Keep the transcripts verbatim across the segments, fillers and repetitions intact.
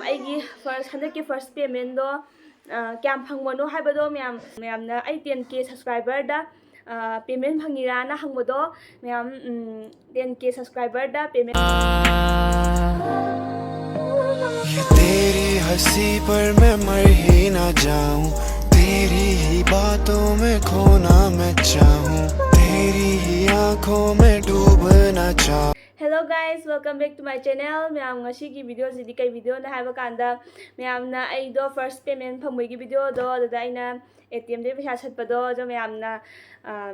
ꯑꯩꯒꯤ first, ꯍꯟꯗꯛꯀꯤ first paymentꯗꯣ, ꯑ, ꯀꯌꯥꯝ ꯐꯪꯕꯅꯣ ꯍꯥꯏꯕꯗꯣ ꯃꯌꯥꯝ, ꯃꯌꯥꯝꯅ ꯑꯩ ten K subscriberꯗ, ꯑ, payment ꯐꯪꯉꯤꯔꯥꯅ ꯍꯪꯕꯗꯣ ꯃꯌꯥꯝ, ꯎꯝ, ten K subscriberꯗ payment तेरी हंसी पर मैं मर ही ना जाऊं, तेरी ही बातों में खोना मैं चाहूं, तेरी ही आंखों में डूबना चाहूं. Hello guys, welcome back to my channel. ꯃꯌꯥꯝ, ꯉꯁꯤꯒꯤ videoꯁꯤꯗꯤ ꯀꯩ videoꯅꯣ ꯍꯥꯏꯕ ꯀꯥꯟꯗ, ꯃꯌꯥꯝꯅ ꯑꯩꯗꯣ first payment ꯐꯪꯕꯒꯤ videoꯗꯣ, ꯑꯗꯨꯗ ꯑꯩꯅ ATMꯗꯒꯤ ꯄꯩꯁꯥ ꯁꯠꯄꯗꯣ, ꯑꯗꯣ ꯃꯌꯥꯝꯅ, ꯑ,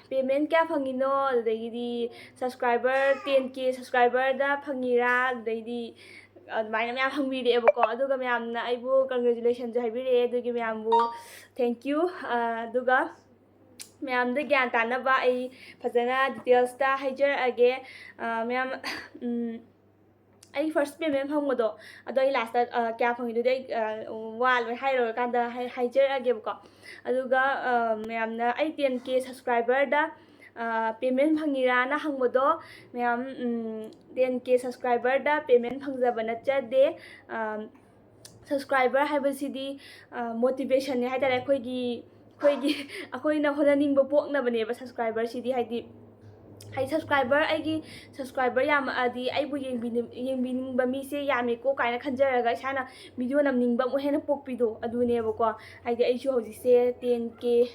payment ꯀꯌꯥ ꯐꯪꯉꯤꯅꯣ, ꯑꯗꯨꯗꯒꯤꯗꯤ subscriber ten K subscriberꯗ ꯐꯪꯉꯤꯔꯥ, ꯑꯗꯨꯗꯩꯗꯤ ꯑꯗꯨꯃꯥꯏꯅ ꯃꯌꯥꯝ ꯍꯪꯕꯤꯔꯛꯑꯦꯕꯀꯣ. ꯑꯗꯨꯒ ꯃꯌꯥꯝꯅ ꯑꯩꯕꯨ congratulationꯁꯨ ꯍꯥꯏꯕꯤꯔꯛꯑꯦ, ꯑꯗꯨꯒꯤ ꯃꯌꯥꯝꯕꯨ thank you. ꯑ, ꯑꯗꯨꯒ ꯃꯌꯥꯝꯗ ꯒ꯭ꯌꯥꯟ ꯇꯥꯅꯕ ꯑꯩ ꯐꯖꯅ detailsꯇ ꯍꯥꯏꯖꯔꯛꯑꯒꯦ. ꯑ, ꯃꯌꯥꯝ, ꯎꯝ, ꯑꯩ first payment ꯐꯪꯕꯗꯣ, ꯑꯗꯣ ꯑꯩ lastꯇ, ꯑ, ꯀꯌꯥ ꯐꯪꯉꯤꯗꯨꯗꯤ ꯑꯩ, ꯑ, ꯋꯥ ꯂꯣꯏ ꯍꯥꯏꯔꯨꯔꯀꯥꯟꯗ ꯍꯥꯏ-, ꯍꯥꯏꯖꯔꯛꯑꯒꯦꯕꯀꯣ. ꯑꯗꯨꯒ, ꯑ, ꯃꯌꯥꯝꯅ ꯑꯩ ten K subscriberꯗ, ꯑ, payment ꯐꯪꯉꯤꯔꯥꯅ ꯍꯪꯕꯗꯣ, ꯃꯌꯥꯝ, ꯎꯝ, ten K subscriberꯗ payment ꯐꯪꯖꯕ ꯅꯠꯆꯗꯦ. ꯑ, subscriber ꯍꯥꯏꯕꯁꯤꯗꯤ, ꯑ, motivationꯅꯦ ꯍꯥꯏꯇꯥꯔꯦ. ꯑꯩꯈꯣꯏꯒꯤ, ꯑꯩꯈꯣꯏꯒꯤ, ꯑꯩꯈꯣꯏꯅ ꯍꯣꯠꯅꯅꯤꯡꯕ ꯄꯣꯛꯅꯕꯅꯦꯕ subscriberꯁꯤꯗꯤ. ꯍꯥꯏꯗꯤ, ꯍꯥꯏꯗꯤ subscriber, ꯑꯩꯒꯤ subscriber ꯌꯥꯝꯃꯛꯑꯗꯤ ꯑꯩꯕꯨ ꯌꯦꯡꯕꯤꯅꯤꯡ-, ꯌꯦꯡꯕꯤꯅꯤꯡꯕ ꯃꯤꯁꯦ ꯌꯥꯝꯃꯦꯀꯣ ꯀꯥꯏꯅ ꯈꯟꯖꯔꯒ ꯏꯁꯥꯅ video ꯅꯝꯅꯤꯡꯕ ꯑꯃꯨꯛ ꯍꯦꯟꯅ ꯄꯣꯛꯄꯤꯗꯣ, ꯑꯗꯨꯅꯦꯕꯀꯣ. ꯍꯥꯏꯗꯤ ꯑꯩꯁꯨ ꯍꯧꯖꯤꯛꯁꯦ ten K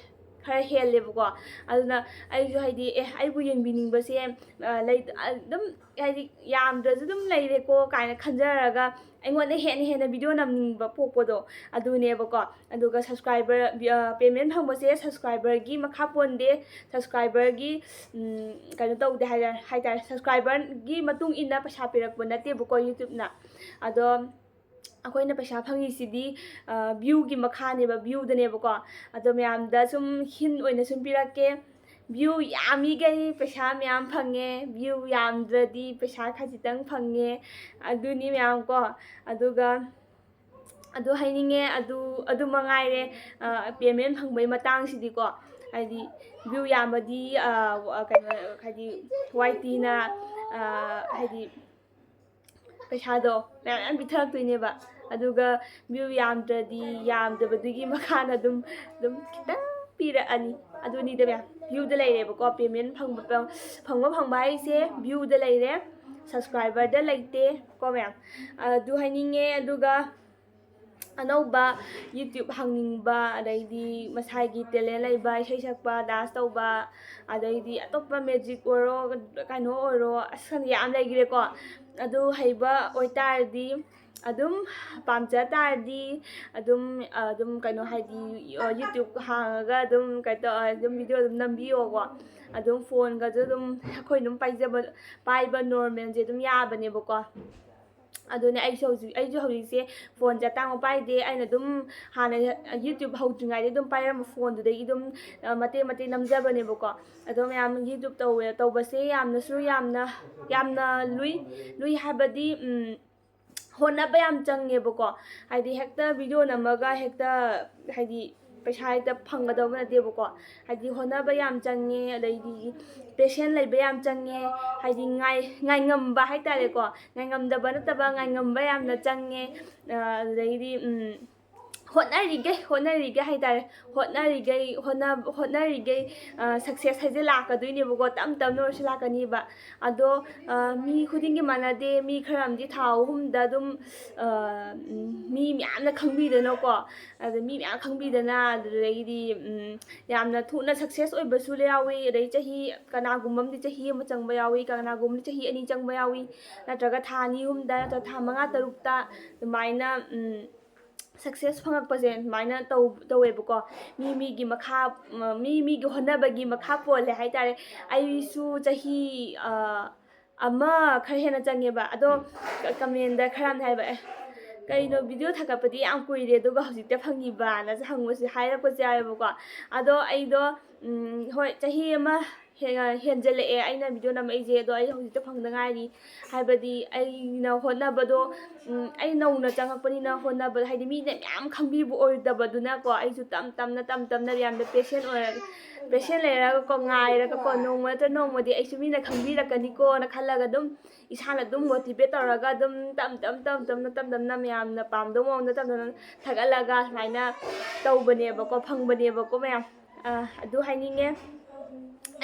ꯈꯔ ꯍꯦꯜꯂꯦꯕꯀꯣ. ꯑꯗꯨꯅ ꯑꯩꯁꯨ ꯍꯥꯏꯗꯤ, ꯑꯦ, ꯑꯩꯕꯨ ꯌꯦꯡꯕꯤꯅꯤꯡꯕꯁꯦ, ꯑ, ꯂꯩ-, ꯑꯗꯨꯝ ꯍꯥꯏꯗꯤ ꯌꯥꯝꯗ꯭ꯔꯁꯨ ꯑꯗꯨꯝ ꯂꯩꯔꯦꯀꯣ ꯀꯥꯏꯅ ꯈꯟꯖꯔꯒ ꯑꯩꯉꯣꯟꯗ ꯍꯦꯟꯅ ꯍꯦꯟꯅ video ꯅꯝꯅꯤꯡꯕ ꯄꯣꯛꯄꯗꯣ, ꯑꯗꯨꯅꯦꯕꯀꯣ. ꯑꯗꯨꯒ subscriber, ꯑ, payment ꯐꯪꯕꯁꯦ subscriberꯒꯤ ꯃꯈꯥ ꯄꯣꯟꯗꯦ. Subscriberꯒꯤ, ꯎꯝ, ꯀꯩꯅꯣ ꯇꯧꯗꯦ ꯍꯥꯏꯇꯥꯔꯦ, ꯍꯥꯏꯇꯥꯔꯦ. Subscriberꯒꯤ ꯃꯇꯨꯡ ꯏꯟꯅ ꯄꯩꯁꯥ ꯄꯤꯔꯛꯄ ꯅꯠꯇꯦꯕꯀꯣ YouTubeꯅ. ꯑꯗꯣ ꯑꯩꯈꯣꯏꯅ ꯄꯩꯁꯥ ꯐꯪꯉꯤꯁꯤꯗꯤ, ꯑ, viewꯒꯤ ꯃꯈꯥꯅꯦꯕ, viewꯗꯅꯦꯕꯀꯣ. ꯑꯗꯣ ꯃꯌꯥꯝꯗ ꯁꯨꯝ hint ꯑꯣꯏꯅ ꯁꯨꯝ ꯄꯤꯔꯛꯀꯦ. View ꯌꯥꯝꯃꯤꯈꯩ ꯄꯩꯁꯥ ꯃꯌꯥꯝ ꯐꯪꯉꯦ, view ꯌꯥꯝꯗ꯭ꯔꯗꯤ ꯄꯩꯁꯥ ꯈꯖꯤꯛꯇꯪ ꯐꯪꯉꯦ, ꯑꯗꯨꯅꯤ ꯃꯌꯥꯝ ꯀꯣ. ꯑꯗꯨꯒ ꯑꯗꯨ ꯍꯥꯏꯅꯤꯡꯉꯦ, ꯑꯗꯨ, ꯑꯗꯨ ꯃꯉꯥꯏꯔꯦ. ꯑ, payment ꯐꯪꯕꯒꯤ ꯃꯇꯥꯡꯁꯤꯗꯤꯀꯣ, ꯍꯥꯏꯗꯤ view ꯌꯥꯝꯃꯗꯤ, ꯑ, ꯀꯩꯅꯣ, ꯍꯥꯏꯗꯤ YTꯅ, ꯑ, ꯍꯥꯏꯗꯤ ꯄꯩꯁꯥꯗꯣ ꯃꯌꯥꯝ ꯃꯌꯥꯝ ꯄꯤꯊꯔꯛꯇꯣꯏꯅꯦꯕ꯫ ꯑꯗꯨꯒ view ꯌꯥꯝꯗ꯭ꯔꯗꯤ ꯌꯥꯝꯗꯕꯗꯨꯒꯤ ꯃꯈꯥꯅ ꯑꯗꯨꯝ ꯑꯗꯨꯝ ꯈꯤꯇꯪ ꯄꯤꯔꯛꯑꯅꯤ꯫ ꯑꯗꯨꯅꯤꯗ ꯃꯌꯥꯝ, view ꯗ ꯂꯩꯔꯦꯕꯀꯣ꯫ Payment ꯐꯪꯕ ꯐꯪꯕ ꯐꯪꯕ ꯍꯥꯏꯁꯦ view ꯗ ꯂꯩꯔꯦ, subscriber ꯗ ꯂꯩꯇꯦ ꯀꯣ ꯃꯌꯥꯝ꯫ ꯑꯗꯨ ꯍꯥꯏꯅꯤꯡꯉꯦ꯫ ꯑꯗꯨꯒ ꯑꯅꯧꯕ YouTube ꯍꯥꯡꯅꯤꯡꯕ, ꯑꯗꯩꯗꯤ ꯃꯁꯥꯒꯤ talent ꯂꯩꯕ, ꯏꯁꯩ ꯁꯛꯄ, dance ꯇꯧꯕ, ꯑꯗꯩꯗꯤ ꯑꯇꯣꯞꯄ magic ꯑꯣꯏꯔꯣ, ꯀꯩꯅꯣ ꯑꯣꯏꯔꯣ, ꯑꯁ, ꯈꯪꯗꯦ, ꯌꯥꯝ ꯂꯩꯈ꯭ꯔꯦꯀꯣ꯫ ꯑꯗꯨ ꯍꯩꯕ ꯑꯣꯏꯇꯥꯔꯗꯤ, ꯑꯗꯨꯝ ꯄꯥꯝꯖ ꯇꯥꯔꯗꯤ, ꯑꯗꯨꯝ ꯑꯗꯨꯝ ꯀꯩꯅꯣ, ꯍꯥꯏꯗꯤ, YouTube ꯍꯥꯡꯉꯒ ꯑꯗꯨꯝ ꯀꯩꯅꯣ ꯇꯧ-, ꯑꯗꯨꯝ video ꯑꯗꯨꯝ ꯅꯝꯕꯤꯌꯣꯀꯣ꯫ ꯑꯗꯨꯝ phone ꯒꯁꯨ ꯑꯗꯨꯝ ꯑꯩꯈꯣꯏ ꯑꯗꯨꯝ ꯄꯥꯏꯖꯕ, ꯄꯥꯏꯕ normal ꯁꯦ ꯑꯗꯨꯝ ꯌꯥꯕꯅꯦꯕꯀꯣ꯫ ꯑꯗꯨꯅꯦ ꯑꯩꯁꯨ ꯍꯧꯖꯤꯛ, ꯑꯩꯁꯨ ꯍꯧꯖꯤꯛꯁꯦ phone ꯁꯦ ꯑꯇꯥꯡꯕ ꯄꯥꯏꯗꯦ꯫ ꯑꯩꯅ ꯑꯗꯨꯝ ꯍꯥꯟꯅ YouTube ꯍꯧꯗ꯭ꯔꯤꯉꯩꯗ ꯑꯗꯨꯝ ꯄꯥꯏꯔꯝꯕ phone ꯗꯨꯗꯒꯤ ꯑꯗꯨꯝ, ꯑ, ꯃꯇꯦꯛ ꯃꯇꯦꯛ ꯅꯝꯖꯕꯅꯦꯕꯀꯣ꯫ ꯑꯗꯣ ꯃꯌꯥꯝ, YouTube ꯇꯧꯋꯦ, ꯇꯧꯕꯁꯦ ꯌꯥꯝꯅꯁꯨ ꯌꯥꯝꯅ, ꯌꯥꯝꯅ ꯂꯨꯏ꯫ ꯂꯨꯏ ꯍꯥꯏꯕꯗꯤ, ꯎꯝ, ꯍꯣꯠꯅꯕ ꯌꯥꯝ ꯆꯪꯉꯦꯕꯀꯣ꯫ ꯍꯥꯏꯗꯤ ꯍꯦꯛꯇ video ꯅꯝꯃꯒ ꯍꯦꯛꯇ, ꯍꯥꯏꯗꯤ ꯄꯩꯁꯥ ꯍꯦꯛꯇ ꯐꯪꯒꯗꯧꯕ ꯅꯠꯇꯦꯕꯀꯣ꯫ ꯍꯥꯏꯗꯤ ꯍꯣꯠꯅꯕ ꯌꯥꯝ ꯆꯪꯉꯦ, ꯑꯗꯩꯗꯤ patient ꯂꯩꯕ ꯌꯥꯝ ꯆꯪꯉꯦ꯫ ꯍꯥꯏꯗꯤ ꯉꯥꯏ-, ꯉꯥꯏꯉꯝꯕ ꯍꯥꯏꯇꯥꯔꯦꯀꯣ꯫ ꯉꯥꯏꯉꯝꯗꯕ ꯅꯠꯇꯕ, ꯉꯥꯏꯉꯝꯕ ꯌꯥꯝꯅ ꯆꯪꯉꯦ꯫ ꯑ, ꯑꯗꯩꯗꯤ, ꯎꯝ, ꯍꯣꯠꯅꯔꯤꯈꯩ, ꯍꯣꯠꯅꯔꯤꯈꯩ ꯍꯥꯏꯇꯥꯔꯦ, ꯍꯣꯠꯅꯔꯤꯈꯩ, ꯍꯣꯠꯅ-, ꯍꯣꯠꯅꯔꯤꯈꯩ, ꯑ, success ꯍꯥꯏꯁꯦ ꯂꯥꯛꯀꯗꯣꯏꯅꯦꯕꯀꯣ, ꯇꯞ ꯇꯞꯅ ꯑꯣꯏꯔꯁꯨ ꯂꯥꯛꯀꯅꯤꯕ꯫ ꯑꯗꯣ, ꯑ, ꯃꯤ ꯈꯨꯗꯤꯡꯒꯤ ꯃꯥꯟꯅꯗꯦ꯫ ꯃꯤ ꯈꯔ ꯑꯃꯗꯤ ꯊꯥ ꯑꯍꯨꯝꯗ ꯑꯗꯨꯝ, ꯑ, ꯎꯝ, ꯃꯤ ꯃꯌꯥꯝꯅ ꯈꯪꯕꯤꯗꯅꯀꯣ, ꯑꯗ ꯃꯤ ꯃꯌꯥꯝ ꯈꯪꯕꯤꯗꯅ, ꯑꯗꯨꯗꯒꯤꯗꯤ, ꯎꯝ, ꯌꯥꯝꯅ ꯊꯨꯅ success ꯑꯣꯏꯕꯁꯨ ꯌꯥꯎꯋꯤ꯫ ꯑꯗꯩ ꯆꯍꯤ, ꯀꯅꯥꯒꯨꯝꯕ ꯑꯃꯗꯤ ꯆꯍꯤ ꯑꯃ ꯆꯪꯕ ꯌꯥꯎꯋꯤ, ꯀꯅꯥꯒꯨꯝꯕꯗꯤ ꯆꯍꯤ ꯑꯅꯤ ꯆꯪꯕ ꯌꯥꯎꯋꯤ, ꯅꯠꯇ꯭ꯔꯒ ꯊꯥ ꯑꯅꯤ ꯑꯍꯨꯝꯗ, ꯅꯠꯇ꯭ꯔꯒ ꯊꯥ ꯃꯉꯥ ꯇꯔꯨꯛꯇ ꯑꯗꯨꯃꯥꯏꯅ, ꯎꯝ, success ꯐꯪꯉꯛꯄꯁꯦ ꯑꯗꯨꯃꯥꯏꯅ ꯇꯧ-, ꯇꯧꯋꯦꯕꯀꯣ꯫ ꯃꯤ ꯃꯤꯒꯤ ꯃꯈꯥ, ꯃꯤ ꯃꯤꯒꯤ ꯍꯣꯠꯅꯕꯒꯤ ꯃꯈꯥ ꯄꯣꯜꯂꯦ ꯍꯥꯏꯇꯥꯔꯦ꯫ ꯑꯩꯁꯨ ꯆꯍꯤ, ꯑ, ꯑꯃ ꯈꯔ ꯍꯦꯟꯅ ꯆꯪꯉꯦꯕ꯫ ꯑꯗꯣ ꯀ-, comment ꯗ ꯈꯔ ꯑꯃꯅ ꯍꯥꯏꯕ, "ꯑꯦ, ꯀꯩꯅꯣ, video ꯊꯥꯒꯠꯄꯗꯤ ꯌꯥꯝ ꯀꯨꯏꯔꯦ ꯑꯗꯨꯒ ꯍꯧꯖꯤꯛꯇ ꯐꯪꯉꯤꯕꯅꯁꯨ" ꯍꯪꯕꯁꯨ ꯍꯥꯏꯔꯛꯄꯁꯨ ꯌꯥꯎꯋꯦꯕꯀꯣ꯫ ꯑꯗꯣ ꯑꯩꯗꯣ, ꯎꯝ, ꯍꯣꯏ, ꯆꯍꯤ ꯑꯃ ꯍꯦꯟꯖꯜꯂꯛꯑꯦ ꯑꯩꯅ ꯚꯤꯗꯤꯑꯣ ꯅꯝꯃꯛꯏꯁꯦ꯫ ꯑꯗꯣ ꯑꯩ ꯍꯧꯖꯤꯛꯇ ꯐꯪꯗ ꯉꯥꯏꯔꯤ꯫ ꯍꯥꯏꯕꯗꯤ ꯑꯩꯅ ꯍꯣꯠꯅꯕꯗꯣ, ꯎꯝ, ꯑꯩ ꯅꯧꯅ ꯆꯪꯉꯛꯄꯅꯤꯅ ꯍꯣꯠꯅꯕ, ꯍꯥꯏꯗꯤ ꯃꯤꯅ ꯃꯌꯥꯝ ꯈꯪꯕꯤꯕ ꯑꯣꯏꯗꯕꯗꯨꯅꯀꯣ, ꯑꯩꯁꯨ ꯇꯞ ꯇꯞꯅ, ꯇꯞ ꯇꯞꯅ ꯌꯥꯝꯅ ꯄꯦꯁꯦꯟ ꯑꯣꯏꯔꯒ, ꯄꯦꯁꯦꯟ ꯂꯩꯔꯒꯀꯣ, ꯉꯥꯏꯔꯒꯀꯣ, ꯅꯣꯡꯃ ꯅꯠꯇ꯭ꯔ ꯅꯣꯡꯃꯗꯤ ꯑꯩꯁꯨ ꯃꯤꯅ ꯈꯪꯕꯤꯔꯛꯀꯅꯤꯀꯣꯅ ꯈꯜꯂꯒ ꯑꯗꯨꯝ ꯏꯁꯥꯅ ꯑꯗꯨꯝ ꯃꯣꯇꯤꯚꯦꯠ ꯇꯧꯔꯒ ꯑꯗꯨꯝ ꯇꯞ ꯇꯞ, ꯇꯞ ꯇꯞꯅ, ꯇꯞ ꯇꯞꯅ ꯃꯌꯥꯝꯅ ꯄꯥꯝꯗꯧꯕ ꯃꯑꯣꯡꯗ ꯇꯞ ꯇꯞꯅ ꯊꯥꯒꯠꯂꯒ ꯁꯨꯃꯥꯏꯅ ꯇꯧꯕꯅꯦꯕꯀꯣ, ꯐꯪꯕꯅꯦꯕꯀꯣ ꯃꯌꯥꯝ꯫ ꯑ, ꯑꯗꯨ ꯍꯥꯏꯅꯤꯡꯉꯦ꯫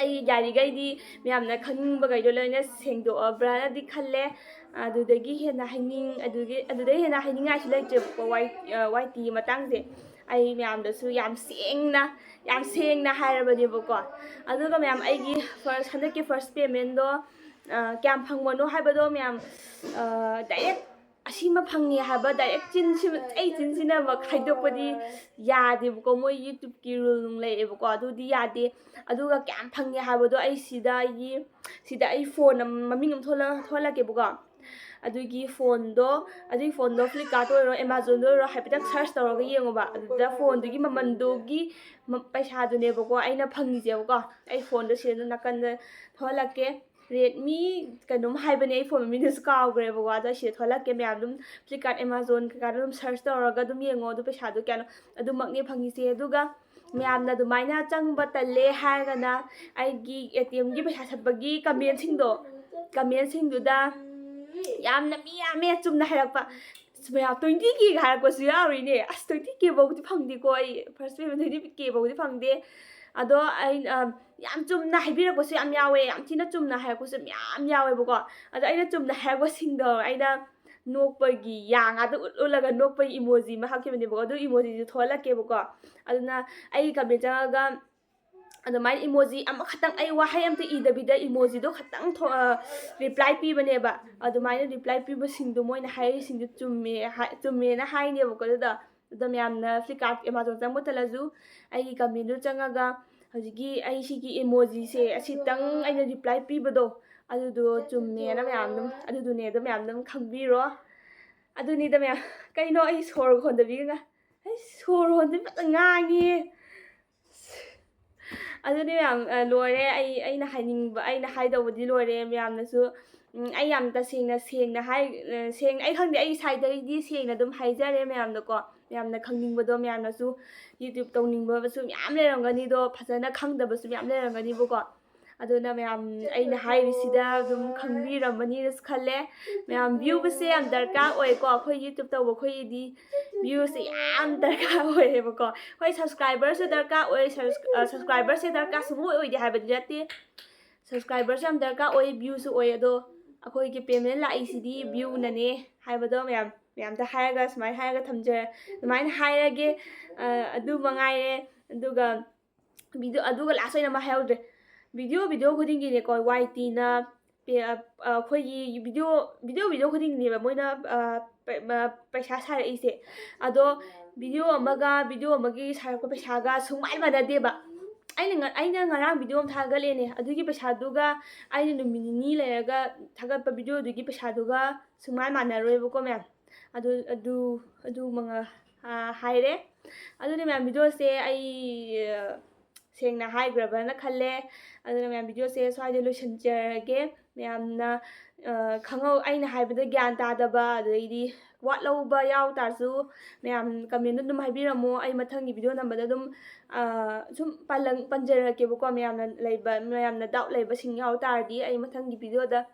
ꯑꯩ ꯌꯥꯔꯤꯈꯩꯗꯤ ꯃꯌꯥꯝꯅ ꯈꯪꯅꯤꯡꯕꯈꯩꯗꯣ ꯂꯣꯏꯅ ꯁꯦꯡꯗꯣꯛꯑꯕ꯭ꯔꯥꯅꯗꯤ ꯈꯜꯂꯦ꯫ ꯑꯗꯨꯗꯒꯤ ꯍꯦꯟꯅ ꯍꯥꯏꯅꯤꯡ-, ꯑꯗꯨꯒꯤ, ꯑꯗꯨꯗꯩ ꯍꯦꯟꯅ ꯍꯥꯏꯅꯤꯡꯉꯥꯏꯁꯨ ꯂꯩꯇ꯭ꯔꯦꯕꯀꯣ꯫ ꯋꯥꯏ-, ꯑ, ꯋꯥꯏ ꯇꯤꯒꯤ ꯃꯇꯥꯡꯁꯦ ꯑꯩ ꯃꯌꯥꯝꯗꯁꯨ ꯌꯥꯝ ꯁꯦꯡꯅ, ꯌꯥꯝ ꯁꯦꯡꯅ ꯍꯥꯏꯔꯕꯅꯦꯕꯀꯣ꯫ ꯑꯗꯨꯒ ꯃꯌꯥꯝ, ꯑꯩꯒꯤ ꯐꯥꯔꯁ, ꯍꯟꯗꯛꯀꯤ ꯐꯥꯔꯁ ꯄꯦꯃꯦꯟꯗꯣ, ꯑ, ꯀꯌꯥꯝ ꯐꯪꯕꯅꯣ ꯍꯥꯏꯕꯗꯣ ꯃꯌꯥꯝ, ꯑ, ꯗꯥꯏꯔꯦꯛ ꯑꯁꯤꯃ ꯐꯪꯉꯦ ꯍꯥꯏꯕ ꯗꯥꯏꯔꯦꯛ ꯆꯤꯟꯁꯤꯃ, ꯑꯩ ꯆꯤꯟꯁꯤꯅꯃꯛ ꯍꯥꯏꯗꯣꯛꯄꯗꯤ ꯌꯥꯗꯦꯕꯀꯣ꯫ ꯃꯣꯏ YouTubeꯀꯤ ꯔꯨꯜ ꯅꯨꯡ ꯂꯩꯌꯦꯕꯀꯣ, ꯑꯗꯨꯗꯤ ꯌꯥꯗꯦ꯫ ꯑꯗꯨꯒ ꯀꯌꯥꯝ ꯐꯪꯉꯦ ꯍꯥꯏꯕꯗꯣ ꯑꯩ ꯁꯤꯗ ꯑꯩꯒꯤ, ꯁꯤꯗ ꯑꯩ ꯐꯣꯟ ꯑꯃ, ꯃꯃꯤꯡ ꯑꯃ ꯊꯣꯛꯂ-, ꯊꯣꯛꯍꯜꯂꯛꯀꯦꯕꯀꯣ꯫ ꯑꯗꯨꯒꯤ ꯐꯣꯟꯗꯣ, ꯑꯗꯨꯒꯤ ꯐꯣꯟꯗꯣ Flipkartꯇ ꯑꯣꯏꯔꯣ, Amazonꯗ ꯑꯣꯏꯔꯣ, ꯍꯥꯏꯐꯦꯠꯇꯪ ꯁꯔꯆ ꯇꯧꯔꯒ ꯌꯦꯡꯉꯣꯕ꯫ ꯑꯗꯨꯗ ꯐꯣꯟꯗꯨꯒꯤ ꯃꯃꯜꯗꯨꯒꯤ ꯃ-, ꯄꯩꯁꯥꯗꯨꯅꯦꯕꯀꯣ ꯑꯩꯅ ꯐꯪꯉꯤꯁꯦꯕꯀꯣ꯫ ꯑꯩ ꯐꯣꯟꯗꯣ ꯁꯤꯗ ꯅꯥꯀꯟꯗ ꯊꯣꯛꯍꯜꯂꯛꯀꯦ꯫ Redmi ꯀꯩꯅꯣꯝ ꯍꯥꯏꯕꯅꯦ, ꯑꯩ ꯐꯣꯟ ꯃꯃꯤꯡꯗꯨꯁꯨ ꯀꯥꯎꯈ꯭ꯔꯦꯕꯀꯣ꯫ ꯑꯗꯣ ꯁꯤꯗ ꯊꯣꯛꯍꯜꯂꯛꯀꯦ, ꯃꯌꯥꯝ ꯑꯗꯨꯝ Flipkart, Amazon ꯀꯩꯀꯥꯗ ꯑꯗꯨꯝ ꯁꯔꯆ ꯇꯧꯔꯒ ꯑꯗꯨꯝ ꯌꯦꯡꯉꯣ꯫ ꯑꯗꯨ ꯄꯩꯁꯥꯗꯣ ꯀꯌꯥꯅꯣ ꯑꯗꯨꯃꯛꯅꯦ ꯐꯪꯉꯤꯁꯦ꯫ ꯑꯗꯨꯒ ꯃꯌꯥꯝꯅ ꯑꯗꯨꯃꯥꯏꯅ ꯆꯪꯕ ꯇꯜꯂꯦ ꯍꯥꯏꯔꯒꯅ ꯑꯩꯒꯤ ATMꯒꯤ ꯄꯩꯁꯥ ꯁꯠꯄꯒꯤ ꯀꯃꯦꯟꯁꯤꯡꯗꯣ, ꯀꯃꯦꯟꯁꯤꯡꯗꯨꯗ ꯌꯥꯝꯅ ꯃꯤ ꯌꯥꯝꯃꯦ ꯆꯨꯝꯅ ꯍꯥꯏꯔꯛꯄ꯫ ꯑꯁ, ꯃꯌꯥꯝ twenty Kꯒ ꯍꯥꯏꯔꯛꯄꯁꯨ ꯌꯥꯎꯔꯤꯅꯦ꯫ ꯑꯁ, twenty K ꯐꯥꯎꯕꯗꯤ ꯐꯪꯗꯦꯀꯣ, ꯑꯩ ꯐꯥꯔꯁ ꯄꯦꯃꯦꯟ twenty K ꯐꯥꯎꯕꯗꯤ ꯐꯪꯗꯦ꯫ ꯑꯗꯣ ꯑꯩ, ꯑ, ꯌꯥꯝ ꯆꯨꯝꯅ ꯍꯥꯏꯕꯤꯔꯛꯄꯁꯨ ꯌꯥꯝ ꯌꯥꯎꯋꯦ, ꯌꯥꯝ ꯊꯤꯅ ꯆꯨꯝꯅ ꯍꯥꯏꯔꯛꯄꯁꯨ ꯃꯌꯥꯝ ꯌꯥꯎꯋꯦꯕꯀꯣ꯫ ꯑꯗꯣ ꯑꯩꯅ ꯆꯨꯝꯅ ꯍꯥꯏꯔꯛꯄꯁꯤꯡꯗꯣ ꯑꯩꯅ ꯅꯣꯛꯄꯒꯤ ꯌꯥ ꯉꯥꯛꯇ ꯎꯠ ꯎꯠꯂꯒ ꯅꯣꯛꯄꯒꯤ emoji ꯑꯃ ꯍꯥꯞꯈꯤꯕꯅꯦꯕꯀꯣ꯫ ꯑꯗꯨ emojiꯁꯨ ꯊꯣꯛꯍꯜꯂꯛꯀꯦꯕꯀꯣ꯫ ꯑꯗꯨꯅ ꯑꯩ ꯀꯃꯦꯟ ꯆꯪꯉꯒ ꯑꯗꯨꯃꯥꯏꯅ emoji ꯑꯃꯈꯛꯇꯪ, ꯑꯩ ꯋꯥꯍꯩ ꯑꯝꯇ ꯏꯗꯕꯤꯗ emojiꯗꯣ ꯈꯛꯇꯪ ꯊꯣ-, ꯑ, reply ꯄꯤꯕꯅꯦꯕ꯫ ꯑꯗꯨꯃꯥꯏꯅ reply ꯄꯤꯕꯁꯤꯡꯗꯣ ꯃꯣꯏꯅ ꯍꯥꯏꯔꯤꯁꯤꯡꯗꯣ ꯆꯨꯝꯃꯦ ꯍꯥꯏ-, ꯆꯨꯝꯃꯦꯅ ꯍꯥꯏꯅꯦꯕꯀꯣ꯫ ꯑꯗꯨꯗ, ꯑꯗꯣ ꯃꯌꯥꯝꯅ Flipkart, Amazon ꯆꯪꯕ ꯃꯇꯝꯗꯁꯨ ꯑꯩꯒꯤ ꯀꯃꯦꯟꯗꯨ ꯆꯪꯉꯒ ꯍꯧꯖꯤꯛꯀꯤ ꯑꯩ ꯁꯤꯒꯤ emojiꯁꯦ ꯑꯁꯤꯇꯪ ꯑꯩꯅ reply ꯄꯤꯕꯗꯣ, ꯑꯗꯨꯗꯣ ꯆꯨꯝꯃꯦꯅ ꯃꯌꯥꯝ ꯑꯗꯨꯝ, ꯑꯗꯨꯗꯨꯅꯦ ꯑꯗꯣ ꯃꯌꯥꯝ ꯑꯗꯨꯝ ꯈꯪꯕꯤꯔꯣ꯫ ꯑꯗꯨꯅꯤꯗ ꯃꯌꯥꯝ, ꯀꯩꯅꯣ ꯑꯩ ꯁꯣꯔ ꯍꯣꯟꯗꯕꯤꯒ ꯉꯥ-, ꯑꯩ ꯁꯣꯔ ꯍꯣꯟꯗꯕꯤ ꯐꯖꯅ ꯉꯥꯡꯉꯤ꯫ ꯑꯗꯨꯗꯤ ꯃꯌꯥꯝ, ꯑ, ꯂꯣꯏꯔꯦ꯫ ꯑꯩ, ꯑꯩꯅ ꯍꯥꯏꯅꯤꯡꯕ, ꯑꯩꯅ ꯍꯥꯏꯗꯧꯕꯗꯤ ꯂꯣꯏꯔꯦ꯫ ꯃꯌꯥꯝꯅꯁꯨ, ꯎꯝ, ꯑꯩ ꯌꯥꯝ ꯇꯁꯦꯡꯅ, ꯁꯦꯡꯅ ꯍꯥꯏ-, ꯑ, ꯁꯦꯡꯅ, ꯑꯩ ꯈꯪꯗꯦ, ꯑꯩ ꯁꯥꯏꯗꯒꯤꯗꯤ ꯁꯦꯡꯅ ꯑꯗꯨꯝ ꯍꯥꯏꯖꯔꯦ ꯃꯌꯥꯝꯗꯀꯣ꯫ ꯃꯌꯥꯝꯅ ꯈꯪꯅꯤꯡꯕꯗꯣ, ꯃꯌꯥꯝꯅꯁꯨ YouTube ꯇꯧꯅꯤꯡꯕꯁꯨ ꯃꯌꯥꯝ ꯂꯩꯔꯝꯒꯅꯤꯗꯣ, ꯐꯖꯅ ꯈꯪꯗꯕꯁꯨ ꯃꯌꯥꯝ ꯂꯩꯔꯝꯒꯅꯤꯕꯀꯣ꯫ ꯑꯗꯨꯅ ꯃꯌꯥꯝ, ꯑꯩꯅ ꯍꯥꯏꯔꯤꯁꯤꯗ ꯑꯗꯨꯝ ꯈꯪꯕꯤꯔꯝꯃꯅꯤꯅꯁꯨ ꯈꯜꯂꯦ꯫ ꯃꯌꯥꯝ, view-ꯁꯦ ꯌꯥꯝ ꯗꯔꯀꯥꯔ ꯑꯣꯏꯀꯣ꯫ ꯑꯩꯈꯣꯏ YouTube ꯇꯧꯕ ꯑꯩꯈꯣꯏꯒꯤꯗꯤ view-ꯁꯦ ꯌꯥꯝ ꯗꯔꯀꯥꯔ ꯑꯣꯏꯌꯦꯕꯀꯣ꯫ ꯍꯣꯏ, subscriber-ꯁꯨ ꯗꯔꯀꯥꯔ ꯑꯣꯏ, subs-, ꯑ, subscriber-ꯁꯦ ꯗꯔꯀꯥꯔ ꯁꯨꯡꯑꯣꯏ ꯑꯣꯏꯗꯦ ꯍꯥꯏꯕꯗꯤ ꯅꯠꯇꯦ꯫ Subscriber-ꯁꯨ ꯌꯥꯝ ꯗꯔꯀꯥꯔ ꯑꯣꯏ, view-ꯁꯨ ꯑꯣꯏ, ꯑꯗꯣ ꯑꯩꯈꯣꯏꯒꯤ payment ꯂꯥꯛꯏꯁꯤꯗꯤ view-ꯅꯅꯦ ꯍꯥꯏꯕꯗꯣ ꯃꯌꯥꯝ, ꯃꯌꯥꯝꯗ ꯍꯥꯏꯔꯒ, ꯁꯨꯃꯥꯏꯅ ꯍꯥꯏꯔꯒ ꯊꯝꯖꯔ-, ꯑꯗꯨꯃꯥꯏꯅ ꯍꯥꯏꯔꯒꯦ꯫ ꯑ, ꯑꯗꯨ ꯃꯉꯥꯏꯔꯦ꯫ ꯑꯗꯨꯒ video, ꯑꯗꯨꯒ last ꯑꯣꯏꯅ ꯑꯃ ꯍꯥꯏꯍꯧꯗ꯭ꯔꯦ꯫ Video, video ꯈꯨꯗꯤꯡꯒꯤꯅꯦꯀꯣ, Y T-ꯅ ꯄꯦ-, ꯑ, ꯑꯩꯈꯣꯏꯒꯤ video, video, video ꯈꯨꯗꯤꯡꯒꯤꯅꯦꯕ ꯃꯣꯏꯅ, ꯑ, ꯄ-, ꯃ-, ꯄꯩꯁꯥ ꯁꯥꯔꯛꯏꯁꯦ꯫ ꯑꯗꯣ video ꯑꯃꯒ video ꯑꯃꯒꯤ ꯁꯥꯔꯛꯄ ꯄꯩꯁꯥꯒ ꯁꯨꯡꯃꯥꯟ ꯃꯥꯟꯅꯗꯦꯕ꯫ ꯑꯩꯅ ꯉ-, ꯑꯩꯅ ꯉꯔꯥꯡ video ꯑꯃ ꯊꯥꯒꯠꯂꯦꯅꯦ, ꯑꯗꯨꯒꯤ ꯄꯩꯁꯥꯗꯨꯒ ꯑꯩꯅ ꯅꯨꯃꯤꯠ ꯅꯤꯅꯤ ꯂꯩꯔꯒ ꯊꯥꯒꯠꯄ video-ꯗꯨꯒꯤ ꯄꯩꯁꯥꯗꯨꯒ ꯁꯨꯡꯃꯥꯟ ꯃꯥꯟꯅꯔꯣꯏꯕꯀꯣ ꯃꯌꯥꯝ꯫ ꯑꯗꯨ, ꯑꯗꯨ, ꯑꯗꯨ ꯃꯉꯥ, ꯑ, ꯍꯥꯏꯔꯦ꯫ ꯑꯗꯨꯅ ꯃꯌꯥꯝ, video-ꯁꯦ ꯑꯩ, ꯑ, ꯁꯦꯡꯅ ꯍꯥꯏꯈ꯭ꯔꯕꯅ ꯈꯜꯂꯦ꯫ ꯑꯗꯨꯅ ꯃꯌꯥꯝ, video-ꯁꯦ ꯁ꯭ꯋꯥꯏꯗ ꯂꯣꯏꯁꯤꯟꯖꯔꯒꯦ꯫ ꯃꯌꯥꯝꯅ, ꯑ, ꯈꯪꯍꯧ-, ꯑꯩꯅ ꯍꯥꯏꯕꯗ ꯒ꯭ꯌꯥꯟ ꯇꯥꯗꯕ, ꯑꯗꯩꯗꯤ ꯋꯥꯠꯍꯧꯕ ꯌꯥꯎ ꯇꯥꯔꯁꯨ ꯃꯌꯥꯝ comment-ꯇ ꯑꯗꯨꯝ ꯍꯥꯏꯕꯤꯔꯝꯃꯣ꯫ ꯑꯩ ꯃꯊꯪꯒꯤ video ꯅꯝꯕꯗ ꯑꯗꯨꯝ, ꯑ, ꯁꯨꯝ ꯄꯜꯂꯪ-, ꯄꯟꯖꯔꯛꯀꯦꯕꯀꯣ꯫ ꯃꯌꯥꯝꯅ ꯂꯩꯕ, ꯃꯌꯥꯝꯅ doubt ꯂꯩꯕꯁꯤꯡ ꯌꯥꯎ ꯇꯥꯔꯗꯤ ꯑꯩ ꯃꯊꯪꯒꯤ video-ꯗ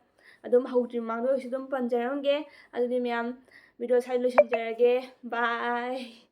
ꯑꯗꯨꯝ ꯍꯧꯗ꯭ꯔꯤ ꯃꯃꯥꯡꯗ ꯑꯣꯏꯔꯁꯨ ꯑꯗꯨꯝ ꯄꯟꯖꯔꯝꯒꯦ꯫ ꯑꯗꯨꯗꯤ ꯃꯌꯥꯝ, video ꯁ꯭ꯋꯥꯏꯗ ꯂꯣꯏꯁꯤꯟꯖꯔꯒꯦ꯫ Bye꯫